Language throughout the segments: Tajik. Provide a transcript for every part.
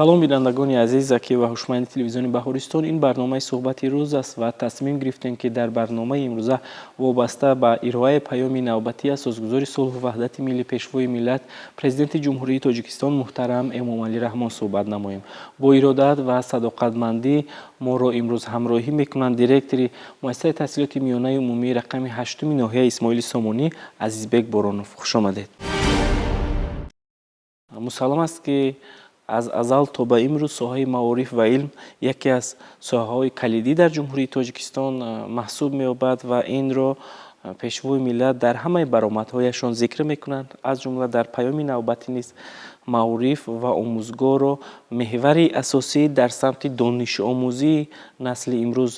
Салом, бинандагони азиз, заки ва ҳушманди телевизиони Баҳористон. Ин барномаи «Суҳбати рӯз» аст ва тасмим гирифтем, ки дар барномаи имрӯза вобаста ба ироаи паёми навбатии Асосгузори сулҳу ваҳдати миллӣ, Пешвои миллат, Президенти Ҷумҳурии Тоҷикистон муҳтарам Эмомалӣ Раҳмон суҳбат намоем. Бо иродат ва садоқатмандӣ моро имрӯз ҳамроҳӣ мекунанд директори муассисаи таҳсилоти миёнаи умумии рақами ҳаштуми ноҳияи Исмоили Сомонӣ Азизбек Боронов. Хушомадед. Мусаллам аст, ки аз азал то ба имрӯз соҳаи маориф ва илм яке аз соҳаҳои калидӣ дар Ҷумҳурии Тоҷикистон маҳсуб меёбад ва инро Пешвои миллат дар ҳамаи баромадҳояшон зикр мекунанд. Аз ҷумла дар паёми навбатӣ низ маориф ва омӯзгорро меҳвари асосӣ дар самти донишомӯзии насли имрӯз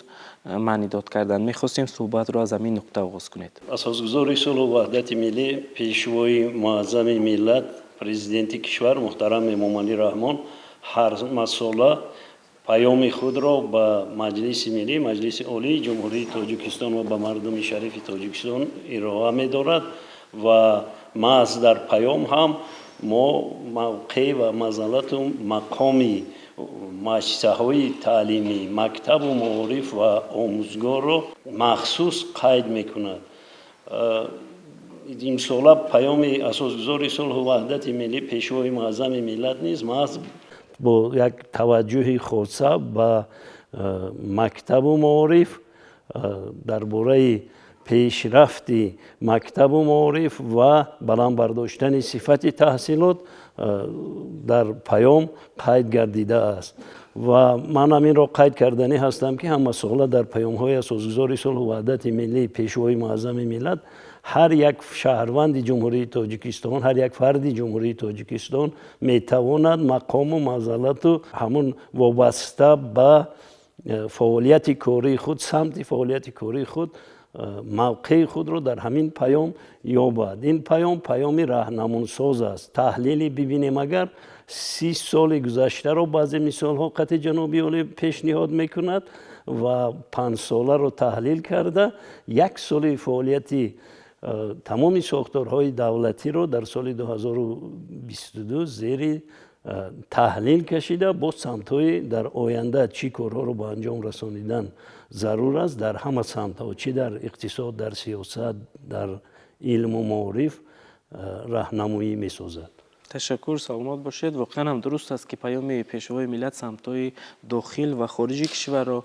маънидод карданд. Мехостем суҳбатро аз ҳамин нуқта оғоз кунед. Асосгузори сулҳу ваҳдати миллӣ, Пешвои муаззами миллат, Президенти кишвар муҳтарам Эмомалӣ Раҳмон ҳар масола паёми худро ба Маҷлиси Миллӣ, Маҷлиси Олии Ҷумҳурии Тоҷикистон ва ба мардуми шарифи Тоҷикистон ироа медорад ва маҳз дар паём ҳам мо мавқеъ ва манзалату мақоми муассисаҳои таълимӣ, мактабу маориф ва омӯзгорро махсус қайд мекунад. Имсола паёми Асосгузори сулҳу ваҳдати миллӣ, Пешвои муаззами миллат низ маҳз бо як таваҷҷӯҳи хоса ба мактабу маориф, дар бораи пешрафти мактабу маориф ва баланд бардоштани сифати таҳсилот дар паём қайд гардидааст. Ва ман ҳаминро қайд карданӣ ҳастам, ки ҳамасола дар паёмҳои Асосгузори сулҳу ваҳдати миллӣ, Пешвои муаззами миллат ҳар як шаҳрванди Ҷумҳурии Тоҷикистон, ҳар як фарди Ҷумҳурии Тоҷикистон метавонад мақому манзалату ҳамун вобаста ба фаъолияти кории худ, самти фаъолияти кории худ, мавқеи худро дар ҳамин паём ёбад. Ин паём паёми раҳнамунсоз аст. Таҳлили бибинем агар 30 соли гузаштаро, баъзе мисолҳо қати ҷаноби олӣ пешниҳод мекунад ва 5-соларо таҳлил карда, як соли фаъолияти тамоми сохторҳои давлатиро дар соли 2022 зери таҳлил кашида, бо самтҳои дар оянда чӣ корҳоро ба анҷом расонидан зарур аст дар ҳама самтҳо, чӣ дар иқтисод, дар сиёсат, дар илму маориф, раҳнамоӣ месозад. Ташаккур, саломат бошед. Воқеан ҳам дуруст аст, ки паёми Пешвои миллат самтҳои дохил ва хориҷи кишварро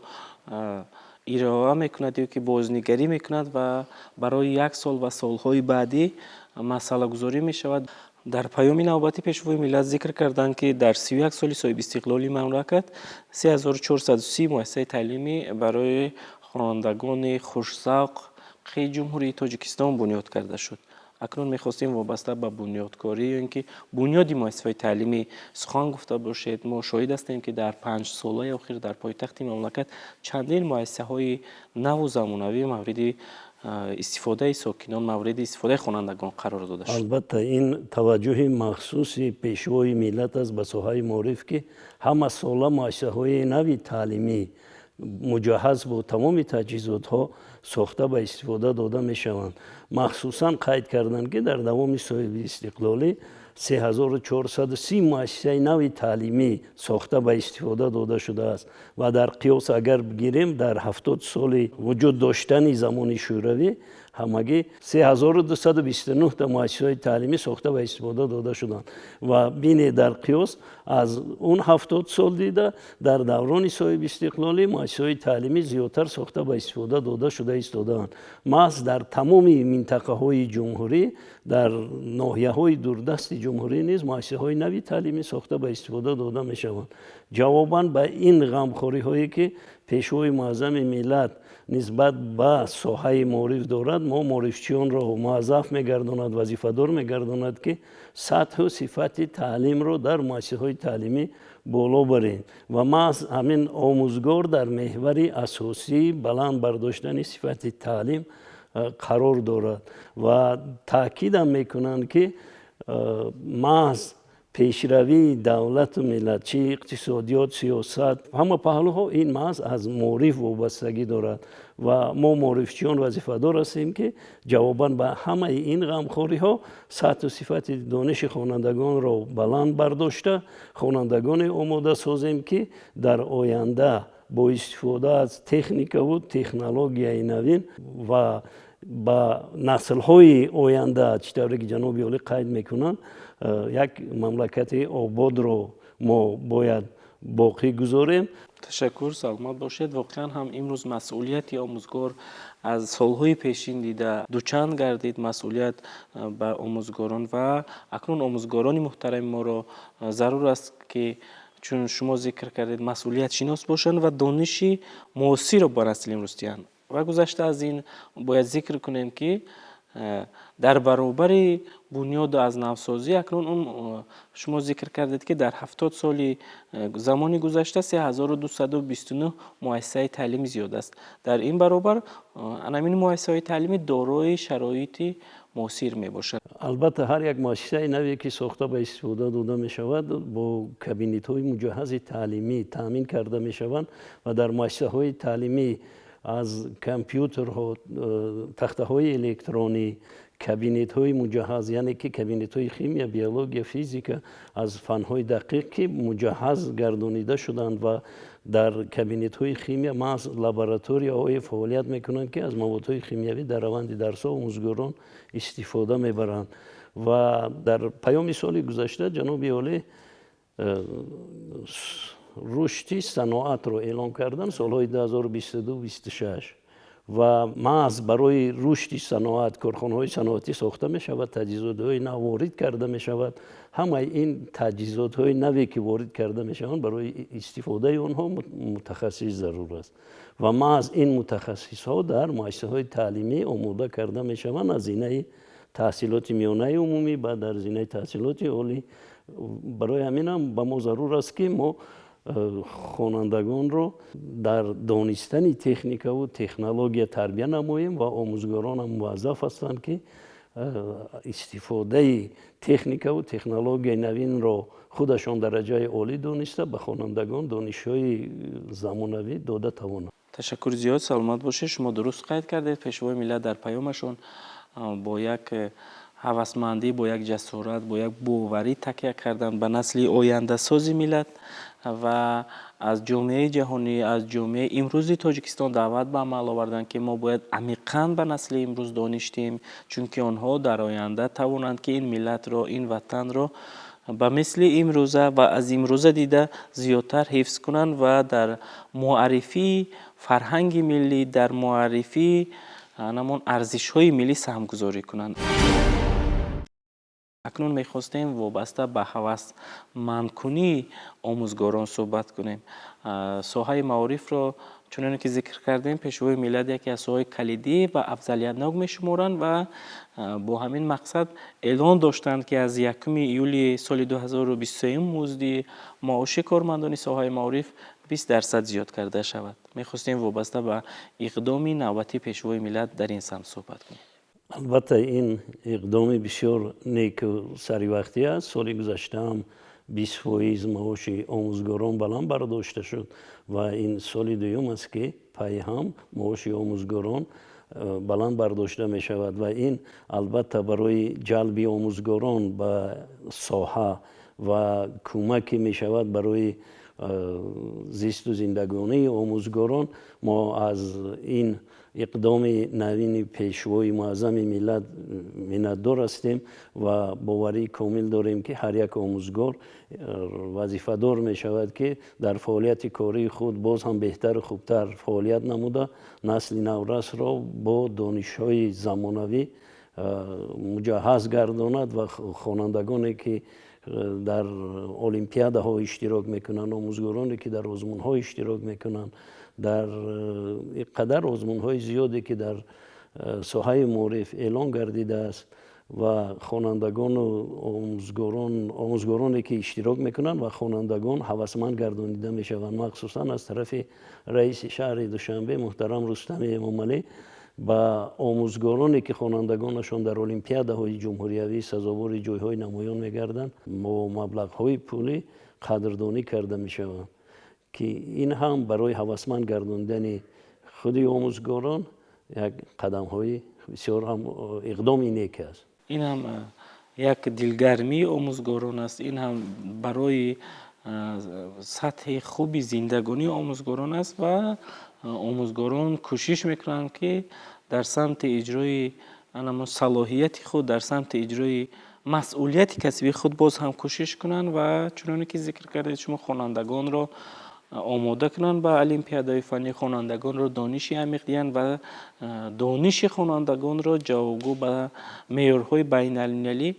ироа мекунад ё ки бознигарӣ мекунад ва барои як сол ва солҳои баъдӣ масъалагузорӣ мешавад. Дар паёми навбатӣ Пешвои миллат зикр карданд, ки дар 31 соли соҳибистиқлолии мамлакат 3430 муассисаи таълимӣ барои хонандагони хушзавқи Ҷумҳурии Тоҷикистон бунёд карда шуд. Акнун мехостем вобаста ба бунёдкорӣ ё ин ки бунёди муассисаҳои таълимӣ сухан гуфта бошед. Мо шоҳид ҳастем, ки дар 5 солаи охир дар пойтахти мамлакат чандин муассисаҳои наву замонавӣ мавриди истифодаи сокинон, мавриди истифодаи хонандагон қарор дода шуд. Албатта, ин таваҷҷӯҳи махсуси Пешвои миллат аст ба соҳаи маориф, ки ҳама сола муассисаҳои нави таълимӣ муҷаҳҳаз бо тамоми таҷҳизотҳо сохта ба истифода дода мешаванд. Махсусан қайд карданд, ки дар давоми соҳиби истиқлолӣ 3430 муассисаи нави таълимӣ сохта ба истифода дода шудааст. Ва дар қиёс агар бигирем, дар 70 соли вуҷуд доштани замони Шӯравӣ ҳамагӣ 3229 та муассисаҳои таълимӣ сохта ба истифода дода шуданд. Ва бинед, дар қиёс аз он 70 сол дида, дар даврони соҳибистиқлолӣ муассисаҳои таълимӣ зиёдтар сохта ба истифода дода шуда истодаанд. Маҳз дар тамоми минтақаҳои ҷумҳурӣ, дар ноҳияҳои дурдасти ҷумҳурӣ низ муассисаҳои нави таълимӣ сохта ба истифода дода мешаванд. Ҷавобан ба ин ғамхориҳое, ки Пешвои муаззами миллат нисбат ба соҳаи маориф дорад, мо маорифчиёнро муаззаф мегардонад, вазифадор мегардонад, ки сатҳу сифати таълимро дар муассисаҳои таълимӣ боло барем. Ва маҳз ҳамин омӯзгор дар меҳвари асосии баланд бардоштани сифати таълим қарор дорад. Ва таъкидам мекунанд, ки маҳз Пешравии давлату миллат, чи иқтисодиёт, сиёсат, ҳама паҳлӯҳо ин маҳз аз маориф вобастагӣ дорад ва мо маорифчиён вазифадор ҳастем, ки ҷавобан ба ҳамаи ин ғамхориҳо сатҳу сифати дониши хонандагонро баланд бардошта, хонандагоне омода созем, ки дар оянда бо истифода аз техникаву технологияи навин ва ба наслҳои оянда, чӣ тавре ки ҷаноби олӣ қайд мекунанд, як мамлакати ободро мо бояд боқӣ гузорем. Ташаккур, саломат бошед. Воқеан ҳам имрӯз масъулияти омӯзгор аз солҳои пешин дида дучанд гардид масъулият ба омӯзгорон ва акнун омӯзгорони муҳтарами моро зарур аст, ки чун шумо зикр кардед, масъулиятшинос бошанд ва дониши муосирро ба насли имрӯз диҳанд. Ва гузашта аз ин бояд зикр кунем, ки дар баробари бунёду аз навсозӣ акнун он шумо зикр кардед, ки дар 70 соли замони гузашта 3229 муассисаи таълимӣ зиёд аст. Дар ин баробар анамин муассисаҳои таълимӣ дорои шароити муосир мебошад. Албатта, ҳар як муассисаи наве, ки сохта ба истифода дода мешавад, бо кабинетҳои муҷаҳҳази таълимӣ таъмин карда мешаванд ва дар муассисаҳои таълимӣ аз компютерҳо, тахтаҳои электронӣ, кабинетҳои муҷаҳҳаз, яъне ки кабинетҳои химия, биология, физика аз фанҳои дақиқ, ки муҷаҳҳаз гардонида шуданд ва дар кабинетҳои химия маҳз лабораторияҳое фаъолият мекунанд, ки аз маводҳои химиявӣ дар раванди дарсҳо омӯзгорон истифода мебаранд. Ва дар паёми соли гузашта ҷаноби олӣ рушди саноатро эълон карданд солҳои 2022-26 ва маҳз барои рушди саноат корхонаҳои саноатӣ сохта мешавад, таҷҳизотҳои нав ворид карда мешавад. Ҳамаи ин таҷҳизотҳои наве, ки ворид карда мешаванд, барои истифодаи онҳо мутахассис зарур аст ва маҳз ин мутахассисҳо дар муассисаҳои таълимӣ омода карда мешаванд аз зинаи таҳсилоти миёнаи умумӣ ба дар зинаи таҳсилоти олӣ. Барои ҳамин ҳам ба мо зарур аст, ки мо хонандагонро дар донистани техникаву технология тарбия намоем ва омӯзгоронам муваззаф ҳастанд, ки истифодаи техникаву технологияи навинро худашон дараҷаи олӣ дониста, ба хонандагон донишҳои замонавӣ дода тавонанд. Ташаккур зиёд, саломат бошед. Шумо дуруст қайд кардед, Пешвои миллат дар паёмашон бо як ҳавасмандӣ, бо як ҷасорат, бо як боварӣ такя кардан ба насли ояндасози миллат ва аз ҷомеаи ҷаҳонӣ, аз ҷомеаи имрӯзи Тоҷикистон даъват ба амал оварданд, ки мо бояд амиқан ба насли имрӯз дониш диҳем, чунки онҳо дар оянда тавонанд, ки ин миллатро, ин ватанро ба мисли имрӯза ва аз имрӯза дида зиёдтар ҳифз кунанд ва дар муаррифии фарҳанги миллӣ, дар муаррифии ҳамон арзишҳои миллӣ саҳмгузорӣ кунанд. Акнун мехостем вобаста ба ҳавасмандкунии омӯзгорон суҳбат кунем. Соҳаи маорифро, чуноне ки зикр кардем, Пешвои миллат яке аз соҳаҳои калидӣ ва афзалиятнок мешуморанд ва бо ҳамин мақсад эълон доштанд, ки аз 1 июли соли 2023 музди маоши кормандони соҳаи маориф 20% зиёд карда шавад. Мехостем вобаста ба иқдоми навбатии Пешвои миллат дар ин самт суҳбат кунем. Албатта, ин иқдоми бисёр неку саривақтӣ аст. Соли гузаштаам 20% маоши омӯзгорон баланд бардошта шуд ва ин соли дуюм аст, ки пайҳам маоши омӯзгорон баланд бардошта мешавад ва ин албатта барои ҷалби омӯзгорон ба соҳа ва кӯмаке мешавад барои зисту зиндагонии омӯзгорон. Мо аз ин иқдоми навини Пешвои муаззами миллат миннатдор ҳастем ва боварии комил дорем, ки ҳар як омӯзгор вазифадор мешавад, ки дар фаъолияти кории худ боз ҳам беҳтару хубтар фаъолият намуда, насли наврасро бо донишҳои замонавӣ муҷаҳҳаз гардонад ва хонандагоне, ки дар олимпиадаҳо иштирок мекунанд, омӯзгороне, ки дар озмунҳо иштирок мекунанд, дар қадар озмунҳои зиёде, ки дар соҳаи маориф эълон гардидааст ва хонандагону омӯзгороне, ки иштирок мекунанд ва хонандагон ҳавасманд гардонида мешаванд, махсусан аз тарафи раиси шаҳри Душанбе муҳтарам Рустами Эмомалӣ. Ба омӯзгороне ки хонандагонашон дар олимпиадаҳои ҷумҳуриявӣ сазовори ҷойҳои намоён мегарданд, бо маблағҳои пулӣ қадрдонӣ карда мешаванд, ки ин ҳам барои ҳавасманд гардондани худи омӯзгорон як қадамҳои бисёр ҳам иқдоми нек аст. Ин ҳам як дилгармии омӯзгорон аст, ин ҳам барои сатҳи хуби зиндагонии омӯзгорон аст ва омӯзгорон кӯшиш мекунанд, ки дар самти иҷрои салоҳияти худ, дар самти иҷрои масъулияти касбии худ боз ҳам кӯшиш кунанд ва чуноне ки зикр кардед шумо, хонандагонро омода кунанд ба олимпиадаҳои фаннӣ, хонандагонро дониши амиқ диҳанд ва дониши хонандагонро ҷавобгӯ ба меъёрҳои байналмилалӣ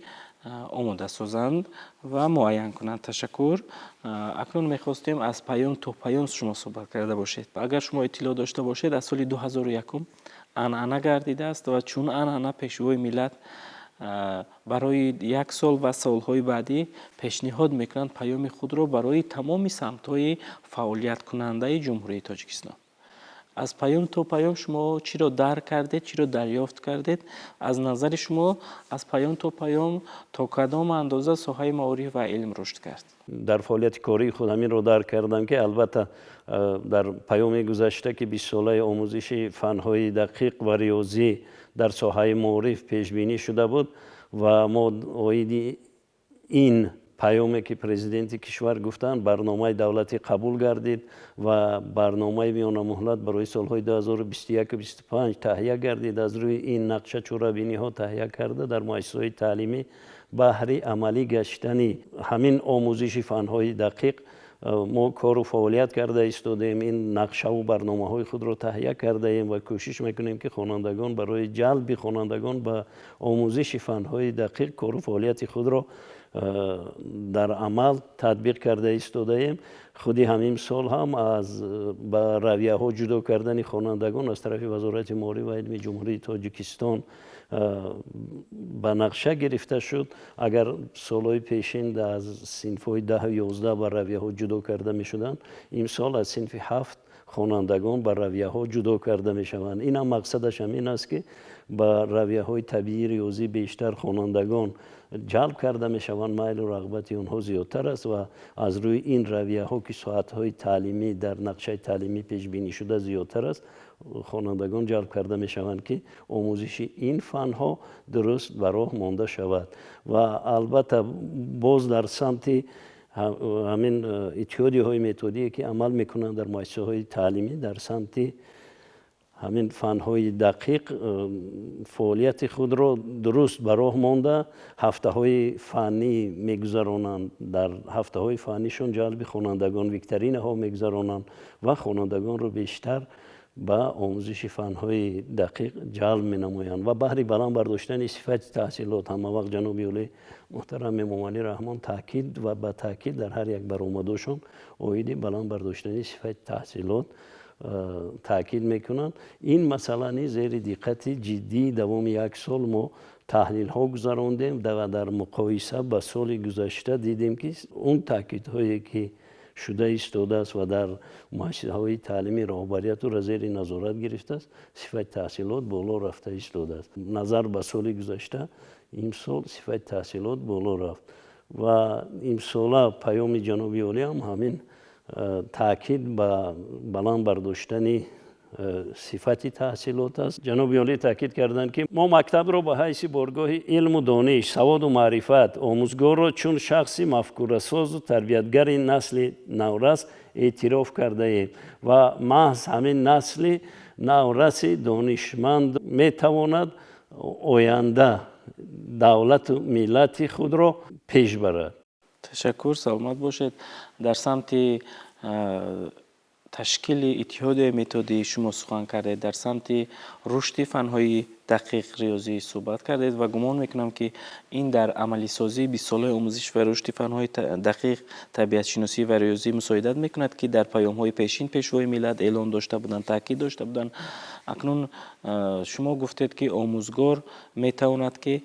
омода созанд ва муайян кунанд. Ташаккур. Акнун мехостем аз паём то паём шумо суҳбат карда бошед. Агар шумо иттилоъ дошта бошед, аз соли 2001 анъана гардидааст ва чун анъана Пешвои миллат барои як сол ва солҳои баъдӣ пешниҳод мекунанд паёми худро барои тамоми самтҳои фаъолияткунандаи Ҷумҳурии Тоҷикистон. Аз паём то паём шумо чиро дарк кардед, чиро дарёфт кардед? Аз назари шумо аз паём то паём то кадом андоза соҳаи маориф ва илм рушд кард? Дар фаъолияти кории худ ҳаминро дарк кардам, ки албатта дар паёми гузашта, ки 20-солаи омӯзиши фанҳои дақиқ ва риёзӣ дар соҳаи маориф пешбинӣ шуда буд ва мо оиди ин паёме ки президенти кишвар гуфтанд, барномаи давлатӣ қабул гардид ва барномаи миёнамуҳлат барои солҳои 2021-25 таҳия гардид. Аз рӯи ин нақша чорабиниҳо таҳия карда, дар муассисаҳои таълимӣ баҳри амалӣ гаштани ҳамин омӯзиши фанҳои дақиқ мо кору фаъолият карда истодаем. Ин нақшаву барномаҳои худро таҳия кардаем ва кӯшиш мекунем, ки хонандагон, барои ҷалби хонандагон ба омӯзиши фанҳои дақиқ кору фаъолияти худро дар амал татбиқ карда истодаем. Худи ҳамин сол ҳам аз ба равияҳо ҷудо кардани хонандагон аз тарафи Вазорати маориф ва илми Ҷумҳурии Тоҷикистон ба нақша гирифта шуд. Агар солҳои пешин аз синфҳои 10-11 ба равияҳо ҷудо карда мешуданд, имсол аз синфи 7 хонандагон ба равияҳо ҷудо карда мешаванд. Ин ҳам мақсадаш ҳамин аст, ки ба равияҳои табиӣ, риёзӣ бештар хонандагон ҷалб карда мешаванд, майлу рағбати онҳо зиёдтар аст ва аз рӯи ин равияҳо, ки соатҳои таълимӣ дар нақшаи таълимӣ пешбинӣ шуда зиёдтар аст, хонандагон ҷалб карда мешаванд, ки омӯзиши ин фанҳо дуруст ба роҳ монда шавад. Ва албатта боз дар самти ҳамин иттиҳодияҳои методие ки амал мекунанд дар муассисаҳои таълимӣ, дар самти ҳамин фанҳои дақиқ фаъолияти худро дуруст ба роҳ монда, ҳафтаҳои фаннӣ мегузаронанд. Дар ҳафтаҳои фаннишон ҷалби хонандагон, викторинаҳо мегузаронанд ва хонандагонро бештар ба омӯзиши фанҳои дақиқ ҷалб менамоянд. Ва баҳри баланд бардоштани сифати таҳсилот ҳамавақт ҷаноби олӣ муҳтарам Эмомалӣ Раҳмон таъкид ва ба таъкид дар ҳар як баромадошон оиди баланд бардоштани сифати таҳсилот таъкид мекунанд. Ин масъала низ зери диққати ҷиддии давоми як сол мо таҳлилҳо гузарондем ва дар муқоиса ба соли гузашта дидем, ки он таъкидҳое ки шуда истодааст ва дар муассисаҳои таълимӣ роҳбариятро зери назорат гирифтааст, сифати таҳсилот боло рафта истодааст. Назар ба соли гузашта имсол сифати таҳсилот боло рафт ва имсола паёми ҷаноби олӣ ҳам ҳамин таъкид ба баланд бардоштани сифати таҳсилот аст. Ҷаноби олӣ таъкид карданд, ки мо мактабро ба ҳайси боргоҳи илму дониш, саводу маърифат, омӯзгорро чун шахси мафкурасозу тарбиятгари насли наврас эътироф кардаем ва маҳз ҳамин насли навраси донишманд метавонад оянда давлату миллати худро пеш барад. Ташаккур, саломат бошед. Дар самти ташкили иттиҳодияи методӣ шумо сухан кардед, дар самти рушди фанҳои дақиқ, риёзӣ суҳбат кардед ва гумон мекунам, ки ин дар амалисозии 20-солаи омӯзиш ва рушди фанҳои дақиқ, табиатшиносӣ ва риёзӣ мусоидат мекунад, ки дар паёмҳои пешин Пешвои миллат эълон дошта буданд, таъкид дошта буданд. Акнун шумо гуфтед, ки омӯзгор метавонад, ки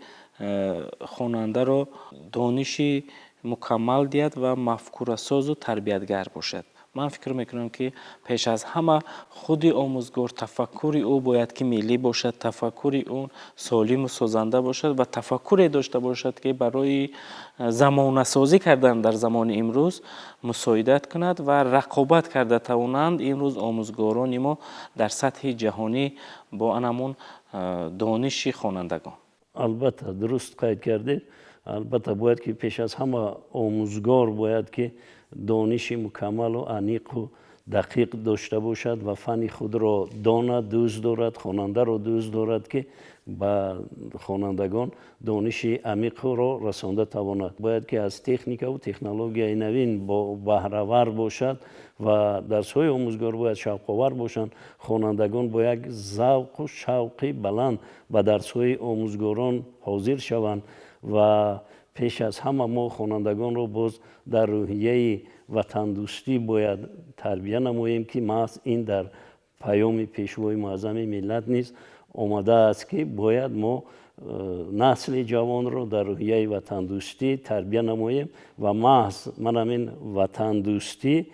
хонандаро дониши мукаммал диҳад ва мафкурасозу тарбиятгар бошад. Ман фикр мекунам, ки пеш аз ҳама худи омӯзгор тафаккури ӯ бояд ки миллӣ бошад, тафаккури ӯ солиму созанда бошад ва тафаккуре дошта бошад, ки барои замонасозӣ кардан дар замони имрӯз мусоидат кунад ва рақобат карда тавонанд имрӯз омӯзгорони мо дар сатҳи ҷаҳонӣ бо анамун дониши хонандагон. Албатта, дуруст қайд кардед. Албатта, бояд ки пеш аз ҳама омӯзгор бояд ки дониши мукаммалу аниқу дақиқ дошта бошад ва фанни худро донад, дӯст дорад, хонандаро дӯст дорад, ки ба хонандагон дониши амиқро расонда тавонад. Бояд ки аз техникаву технологияи навин баҳравар бошад ва дарсҳои омӯзгор бояд шавқовар бошанд. Хонандагон бо як завқу шавқи баланд ба дарсҳои омӯзгорон ҳозир шаванд ва пеш аз ҳама мо хонандагонро боз дар рӯҳияи ватандӯстӣ бояд тарбия намоем, ки маҳз ин дар паёми Пешвои Муаззами миллат низ омадааст, ки бояд мо насли ҷавонро дар рӯҳияи ватандӯстӣ тарбия намоем ва маҳз ман ҳамин ватандӯстӣ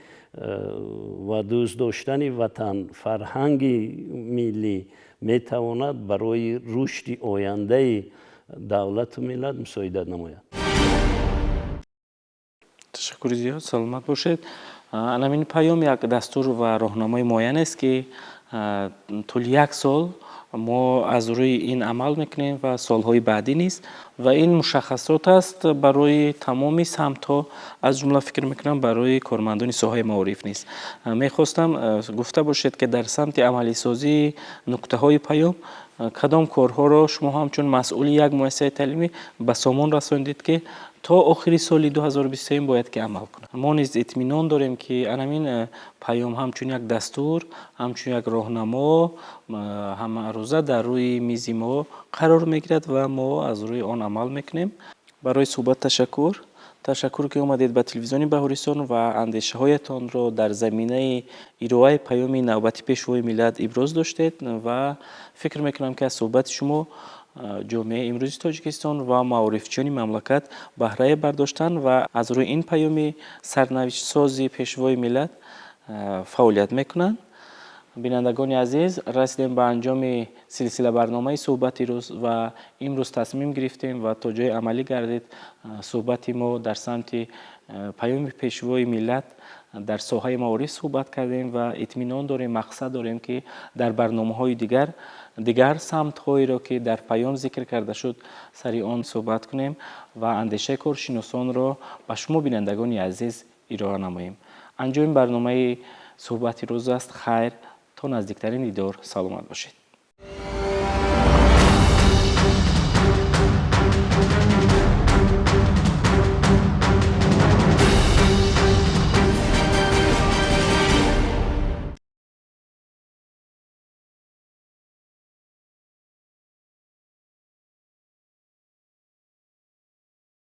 ва дӯст доштани ватан, фарҳанги миллӣ метавонад барои рушди ояндаи давлату миллат мусоидат намояд. Ташаккури зиёд, саломат бошед. Анамин паём як дастур ва роҳнамои муайян аст, ки тӯли як сол мо аз рӯи ин амал мекунем ва солҳои баъдӣ низ, ва ин мушаххасот аст барои тамоми самтҳо, аз ҷумла фикр мекунам, барои кормандони соҳаи маориф низ. Мехостам гуфта бошед, ки дар самти амалисозии нуктаҳои паём кадом корҳоро шумо ҳамчун масъули як муассисаи таълимӣ ба сомон расондед, ки то охири соли 2023 бояд ки амал кунад. Мо низ итминон дорем, ки анамин паём ҳамчун як дастур, ҳамчун як роҳнамо ҳамарӯза дар рӯи мизи мо қарор мегирад ва мо аз рӯи он амал мекунем. Барои суҳбат ташаккур. Ташаккур, ки омадед ба телевизиони Баҳористон ва андешаҳоятонро дар заминаи ироаи паёми навбати Пешвои миллат иброз доштед ва фикр мекунам, ки аз суҳбати шумо ҷомеаи имрӯзи Тоҷикистон ва маорифчиёни мамлакат баҳрае бардоштанд ва аз рӯи ин паёми сарнавиштсози Пешвои миллат фаъолият мекунанд. Бинандагони азиз, расидем ба анҷоми силсила барномаи суҳбати рӯз ва имрӯз тасмим гирифтем ва то ҷои амалӣ гардид суҳбати мо дар самти паёми Пешвои миллат дар соҳаи маориф суҳбат кардем ва итминон дорем, мақсад дорем, ки дар барномаҳои дигар дигар самтҳоеро, ки дар паём зикр карда шуд, сари он суҳбат кунем ва андешаи коршиносонро ба шумо, бинандагони азиз, ироа намоем. Анҷоми барномаи суҳбати рӯз аст. Хайр, то наздиктарин дидор, саломат бошед.